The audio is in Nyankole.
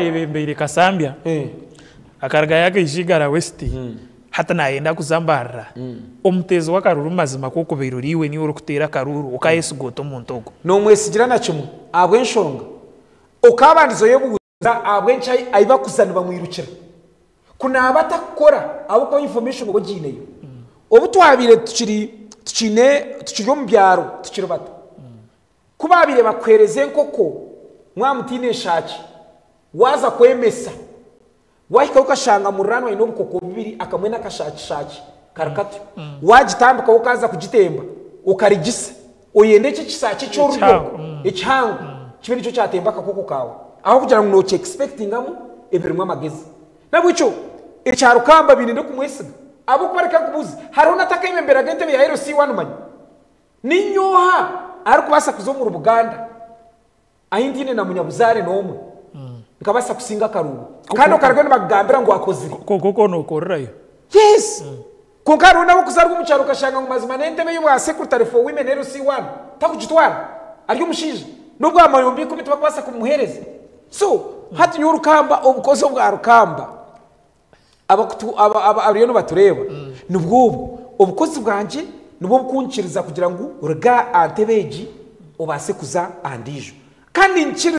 Owayebembeire Kasambya akarugayo akaija Igara West hati nayenda kuza Mbarara. Omuteezi w'akaruuru mazima ku okubaire ori iwe niiwe orikuteera akaruuru okayesiga ota omuntu ogwo? Nomwesigira na kimwe ahabw'enshonga okabandiza oyebuuza ahabw'enki ahi bakuza nibamwirukira. Ku naaba atakukora ahabw'okuba information oba ogiineyo. Obu twabaire tukiri tukiine tukiri omu byaro tukiri bato, ku baabaire bakuheereza enkoko mwaba mutaine enshaaki, waaza kwemesa, waahikayo okashanga muriraanwa aine obukoko bubiri akamwe n'akashaakishaaki kari katyo, waagitambikaho okaaza kugitemba okarigisa, oyenda eki ekisaaki eky'oruryo ekihango kibe nikyo kyatemba akakoko kaawe ahabw'okugira ngu nookyekispekitingamu ebirimu amagezi. N'ahabw'ekyo ekya Rukamba baine n'okumwesiga ahabw'okuba reka nkubuuze, hariho n'atakebemberaga entebe ya LC one manya? Niinye oha arikubaasa kuza omuri Buganda ahi ntaine na munyabuzaare n'omwe nkabaasa kusinga akaruuru? Kandi okarugayo nibakugambira ngu akozire. Kwonka okwo nookorerayo. Yes. Kwonka hariho n'ab'okuzaarwa omu kyaro okashanga ngu mazima n'entebe y'obwa Secretary for Women LC one takugitwara ari omushaija. N'obu amayombi ikumi tibakubaasa kumuheereza. So hati nyowe Rukamba obukozi obwa Rukamba abakutu aba aba abariyo nibatureeba nibwo obu. Obukozi bwangye nibwo bukunkiriza kugira ngu ruga aha ntebe egi obaase kuza aha ndiijo. Kandi nkiriza.